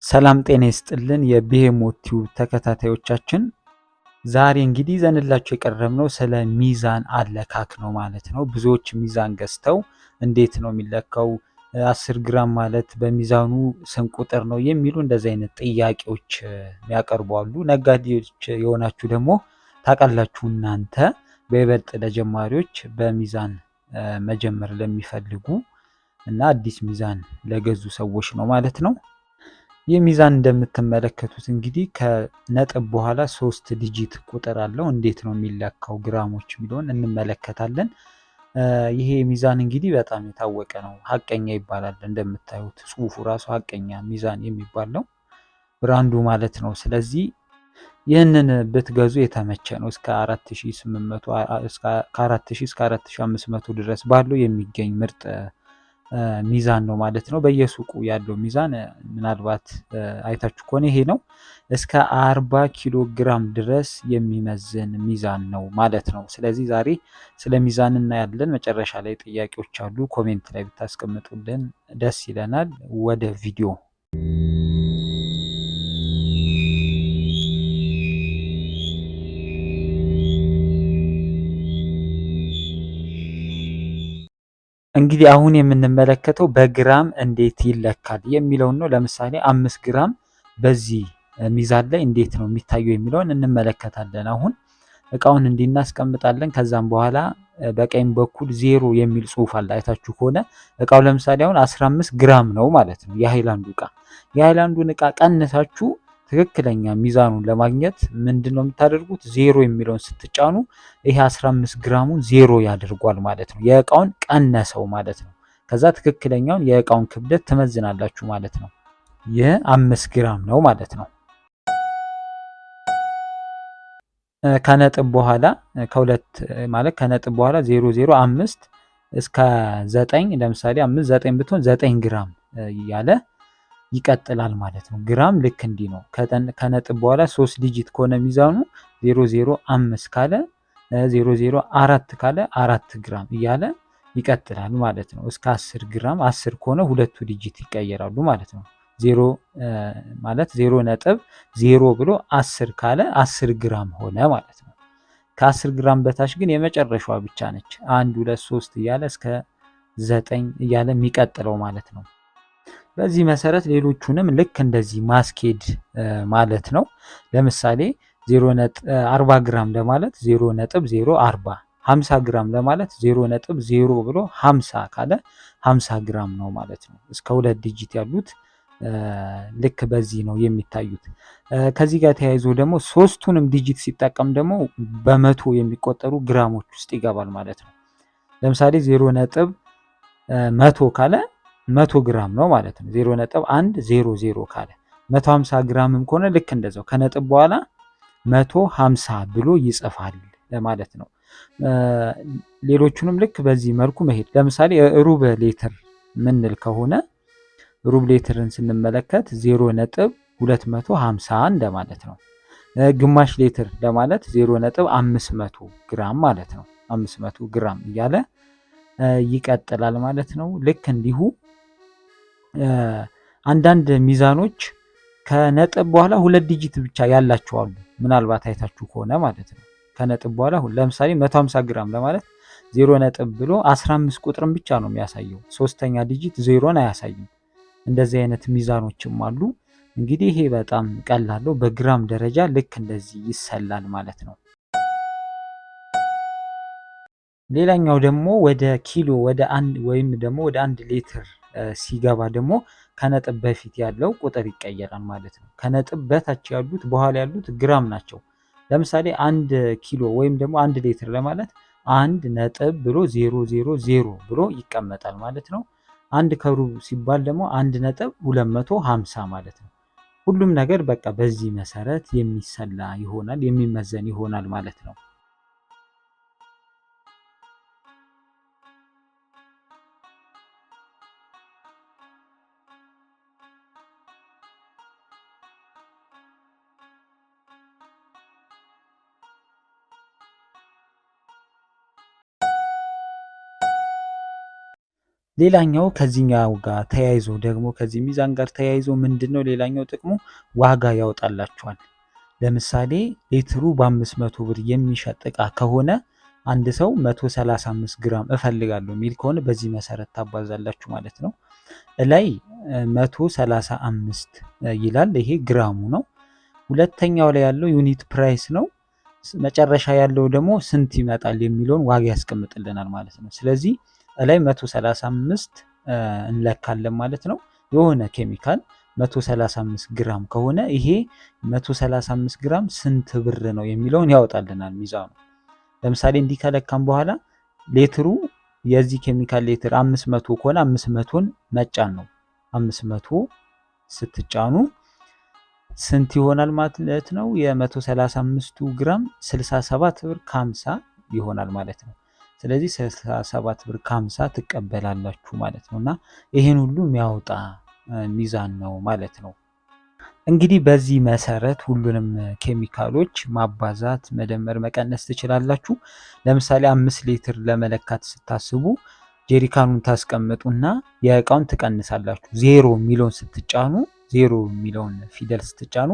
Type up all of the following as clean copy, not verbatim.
ሰላም ጤና ይስጥልን የብሄሞት ቲዩብ ተከታታዮቻችን፣ ዛሬ እንግዲህ ይዘንላችሁ የቀረብነው ስለ ሚዛን አለካክ ነው ማለት ነው። ብዙዎች ሚዛን ገዝተው እንዴት ነው የሚለካው፣ 10 ግራም ማለት በሚዛኑ ስንት ቁጥር ነው የሚሉ እንደዚህ አይነት ጥያቄዎች የሚያቀርቡ አሉ። ነጋዴዎች የሆናችሁ ደግሞ ታውቃላችሁ እናንተ በይበልጥ ለጀማሪዎች በሚዛን መጀመር ለሚፈልጉ እና አዲስ ሚዛን ለገዙ ሰዎች ነው ማለት ነው። ይህ ሚዛን እንደምትመለከቱት እንግዲህ ከነጥብ በኋላ 3 digit ቁጥር አለው። እንዴት ነው የሚለካው ግራሞች የሚለውን እንመለከታለን። ይሄ ሚዛን እንግዲህ በጣም የታወቀ ነው። ሀቀኛ ይባላል። እንደምታዩት ጽሁፉ ራሱ ሀቀኛ ሚዛን የሚባል ነው brand ኡ ማለት ነው። ስለዚህ ይህንን ብትገዙ የተመቸ ነው። እስከ 4800 እስከ 4000 እስከ 4500 ድረስ ባለው የሚገኝ ምርጥ ሚዛን ነው ማለት ነው። በየሱቁ ያለው ሚዛን ምናልባት አይታችሁ ከሆነ ይሄ ነው። እስከ 40 ኪሎ ግራም ድረስ የሚመዝን ሚዛን ነው ማለት ነው። ስለዚህ ዛሬ ስለ ሚዛን እናያለን። መጨረሻ ላይ ጥያቄዎች አሉ፣ comment ላይ ብታስቀምጡልን ደስ ይለናል። ወደ ቪዲዮ። እንግዲህ አሁን የምንመለከተው በግራም እንዴት ይለካል የሚለውን ነው። ለምሳሌ 5 ግራም በዚህ ሚዛን ላይ እንዴት ነው የሚታየው የሚለውን እንመለከታለን። አሁን እቃውን እንዲህ እናስቀምጣለን። ከዛም በኋላ በቀኝ በኩል 0 የሚል ጽሁፍ አለ። አይታችሁ ከሆነ እቃው ለምሳሌ አሁን 15 ግራም ነው ማለት ነው የሃይላንዱ እቃ። የሃይላንዱን እቃ ቀንሳችሁ ትክክለኛ ሚዛኑን ለማግኘት ምንድነው የምታደርጉት? 0 የሚለውን ስትጫኑ ይሄ 15 ግራሙን 0 ያደርጓል ማለት ነው። የእቃውን ቀነሰው ማለት ነው። ከዛ ትክክለኛውን የእቃውን ክብደት ትመዝናላችሁ ማለት ነው። ይህ 5 ግራም ነው ማለት ነው። ከነጥብ በኋላ ከሁለት ማለት ከነጥብ በኋላ 0.05 እስከ 9 ለምሳሌ 5 9 ብትሆን 9 ግራም እያለ ይቀጥላል ማለት ነው። ግራም ልክ እንዲህ ነው። ከነጥብ በኋላ 3 digit ከሆነ ሚዛኑ 0.05 ካለ 0.04 ካለ 4 ግራም እያለ ይቀጥላል ማለት ነው። እስከ 10 ግራም 10 ከሆነ ሁለቱ digit ይቀየራሉ ማለት ነው። 0 ማለት 0.0 ብሎ 10 ካለ 10 ግራም ሆነ ማለት ነው። ከ10 ግራም በታች ግን የመጨረሻዋ ብቻ ነች። 1 2 3 እያለ እስከ 9 እያለ የሚቀጥለው ማለት ነው። በዚህ መሰረት ሌሎቹንም ልክ እንደዚህ ማስኬድ ማለት ነው። ለምሳሌ 0.40 ግራም ለማለት 0.040፣ 50 ግራም ለማለት 0.0 ብሎ 50 ካለ 50 ግራም ነው ማለት ነው። እስከ 2 digit ያሉት ልክ በዚህ ነው የሚታዩት። ከዚህ ጋር ተያይዞ ደግሞ ሶስቱንም digit ሲጠቀም ደግሞ በመቶ የሚቆጠሩ ግራሞች ውስጥ ይገባል ማለት ነው። ለምሳሌ 0.100 ካለ 100 ግራም ነው ማለት ነው። 0.100 ካለ 150 ግራምም ከሆነ ልክ እንደዛው ከነጥብ በኋላ 150 ብሎ ይጽፋል ማለት ነው። ሌሎቹንም ልክ በዚህ መልኩ መሄድ። ለምሳሌ ሩብ ሊትር ምንል ከሆነ ሩብ ሊትርን ስንመለከት 0.250 እንደማለት ነው። ግማሽ ሊትር ለማለት 0.500 ግራም ማለት ነው። 500 ግራም እያለ ይቀጥላል ማለት ነው። ልክ እንዲሁ አንዳንድ ሚዛኖች ከነጥብ በኋላ 2 digit ብቻ ያላቸው አሉ። ምናልባት አይታችሁ ከሆነ ማለት ነው። ከነጥብ በኋላ ለምሳሌ 150 ግራም ለማለት 0 ብሎ 15 ቁጥርን ብቻ ነው የሚያሳየው። ሶስተኛ digit 0ን አያሳይም። እንደዚህ አይነት ሚዛኖችም አሉ። እንግዲህ ይሄ በጣም ቀላል ነው። በግራም ደረጃ ልክ እንደዚህ ይሰላል ማለት ነው። ሌላኛው ደግሞ ወደ ኪሎ ወደ አንድ ወይም ደግሞ ወደ 1 ሊትር ሲገባ ደግሞ ከነጥብ በፊት ያለው ቁጥር ይቀየራል ማለት ነው። ከነጥብ በታች ያሉት በኋላ ያሉት ግራም ናቸው። ለምሳሌ 1 ኪሎ ወይም ደግሞ 1 ሊትር ለማለት 1 ነጥብ ብሎ 0 0 0 ብሎ ይቀመጣል ማለት ነው። 1 ከሩብ ሲባል ደግሞ 1.250 ማለት ነው። ሁሉም ነገር በቃ በዚህ መሰረት የሚሰላ ይሆናል፣ የሚመዘን ይሆናል ማለት ነው። ሌላኛው ከዚህኛው ጋር ተያይዞ ደግሞ ከዚህ ሚዛን ጋር ተያይዞ ምንድነው ሌላኛው ጥቅሙ ዋጋ ያወጣላችኋል። ለምሳሌ ሊትሩ በ500 ብር የሚሸጥ እቃ ከሆነ አንድ ሰው 135 ግራም እፈልጋለሁ የሚል ከሆነ በዚህ መሰረት ታባዛላችሁ ማለት ነው። ላይ 135 ይላል፣ ይሄ ግራሙ ነው። ሁለተኛው ላይ ያለው unit price ነው። መጨረሻ ያለው ደግሞ ስንት ይመጣል የሚለውን ዋጋ ያስቀምጥልናል ማለት ነው። ስለዚህ ላይ 135 እንለካለን ማለት ነው። የሆነ ኬሚካል 135 ግራም ከሆነ ይሄ 135 ግራም ስንት ብር ነው የሚለውን ያወጣልናል ሚዛኑ። ለምሳሌ እንዲህ ከለካም በኋላ ሌትሩ የዚህ ኬሚካል ሌትር 500 ከሆነ 500ን መጫን ነው። 500 ስትጫኑ ስንት ይሆናል ማለት ነው? የ135ቱ ግራም 67 ብር ከ50 ይሆናል ማለት ነው። ስለዚህ 67 ብር ከ50 ትቀበላላችሁ ማለት ነውና ይሄን ሁሉ የሚያወጣ ሚዛን ነው ማለት ነው። እንግዲህ በዚህ መሰረት ሁሉንም ኬሚካሎች ማባዛት፣ መደመር፣ መቀነስ ትችላላችሁ። ለምሳሌ 5 ሊትር ለመለካት ስታስቡ ጀሪካኑን ታስቀምጡና የእቃውን ትቀንሳላችሁ። ዜሮ የሚለውን ስትጫኑ ዜሮ የሚለውን ፊደል ስትጫኑ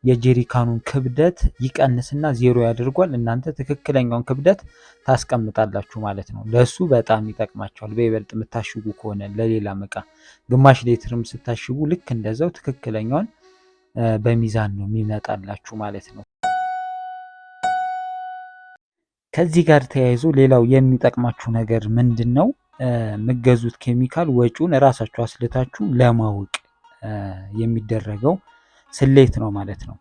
የጀሪካኑን ክብደት ይቀንስና ዜሮ ያደርጓል። እናንተ ትክክለኛውን ክብደት ታስቀምጣላችሁ ማለት ነው። ለሱ በጣም ይጠቅማቸዋል። በይበልጥ የምታሽጉ ከሆነ ለሌላም እቃ ግማሽ ሊትርም ስታሽጉ ልክ እንደዛው ትክክለኛውን በሚዛን ነው የሚመጣላችሁ ማለት ነው። ከዚህ ጋር ተያይዞ ሌላው የሚጠቅማችሁ ነገር ምንድን ነው? የምትገዙት ኬሚካል ወጪውን እራሳችሁ አስልታችሁ ለማወቅ የሚደረገው ስሌት ነው ማለት ነው።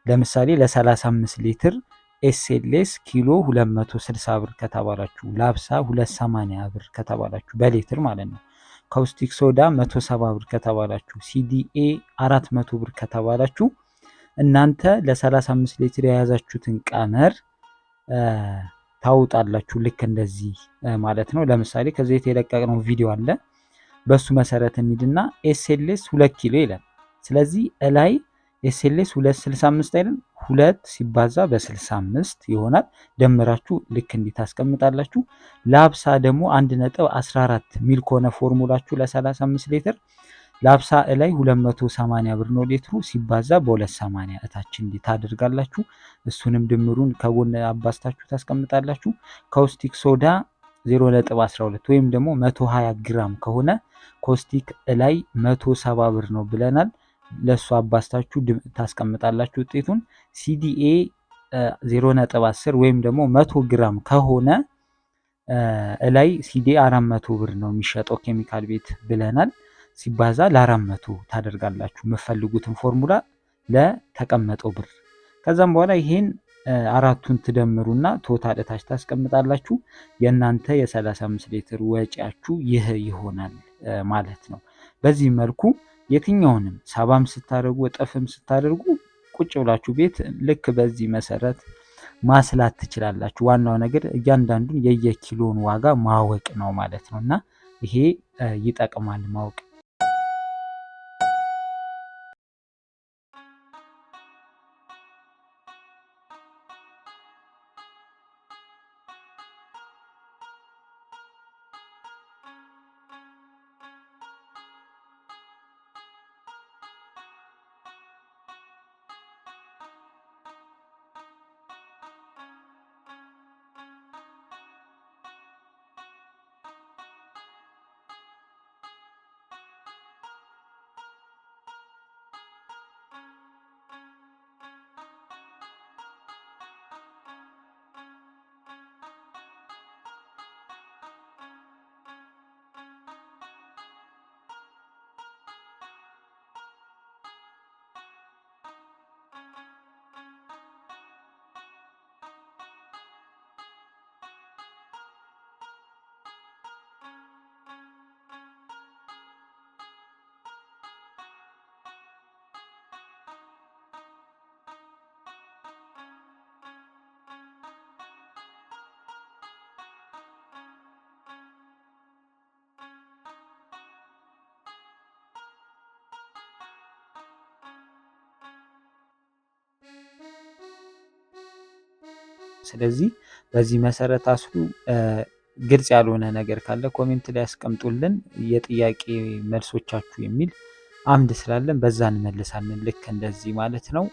ለምሳሌ ለ35 ሊትር SLS ኪሎ 260 ብር ከተባላችሁ፣ LABSA 280 ብር ከተባላችሁ በሊትር ማለት ነው። caustic soda 170 ብር ከተባላችሁ፣ CDA 400 ብር ከተባላችሁ እናንተ ለ35 ሊትር የያዛችሁትን ቀመር ታውጣላችሁ። ልክ እንደዚህ ማለት ነው። ለምሳሌ ከዚህ የተለቀቀው ቪዲዮ አለ። በሱ መሰረት እንሂድና SLS 2 ኪሎ ይላል። ስለዚህ እላይ SLS 265 አይደል? 2 ሲባዛ በ65 ይሆናል። ደምራችሁ ልክ እንዲህ ታስቀምጣላችሁ። LABSA ደግሞ 1.14 ሚል ከሆነ ፎርሙላችሁ ለ35 ሊትር LABSA እላይ 280 ብር ነው ሊትሩ ሲባዛ በ280 እታች እንዲህ ታደርጋላችሁ። እሱንም ድምሩን ከጎን አባዝታችሁ ታስቀምጣላችሁ። caustic soda 0.12 ወይም ደግሞ 120 ግራም ከሆነ caustic እላይ 170 ብር ነው ብለናል። ለሱ አባዝታችሁ ታስቀምጣላችሁ ውጤቱን። CDA 0.10 ወይም ደግሞ 100 ግራም ከሆነ እላይ CDA 400 ብር ነው የሚሸጠው ኬሚካል ቤት ብለናል። ሲባዛ ለ400 ታደርጋላችሁ የምትፈልጉትን ፎርሙላ ለተቀመጠው ብር። ከዛም በኋላ ይሄን አራቱን ትደምሩና total እታች ታስቀምጣላችሁ። የእናንተ የ35 ሊትር ወጪያችሁ ይህ ይሆናል ማለት ነው። በዚህ መልኩ የትኛውንም ሰባም ስታደርጉ እጥፍም ስታደርጉ ቁጭ ብላችሁ ቤት ልክ በዚህ መሰረት ማስላት ትችላላችሁ። ዋናው ነገር እያንዳንዱን የየኪሎን ዋጋ ማወቅ ነው ማለት ነውና ይሄ ይጠቅማል ማወቅ። ስለዚህ በዚህ መሰረት አስሉ። ግልጽ ያልሆነ ነገር ካለ comment ላይ ያስቀምጡልን። የጥያቄ መልሶቻችሁ የሚል አምድ ስላለን በዛ እንመልሳለን። ልክ እንደዚህ ማለት ነው።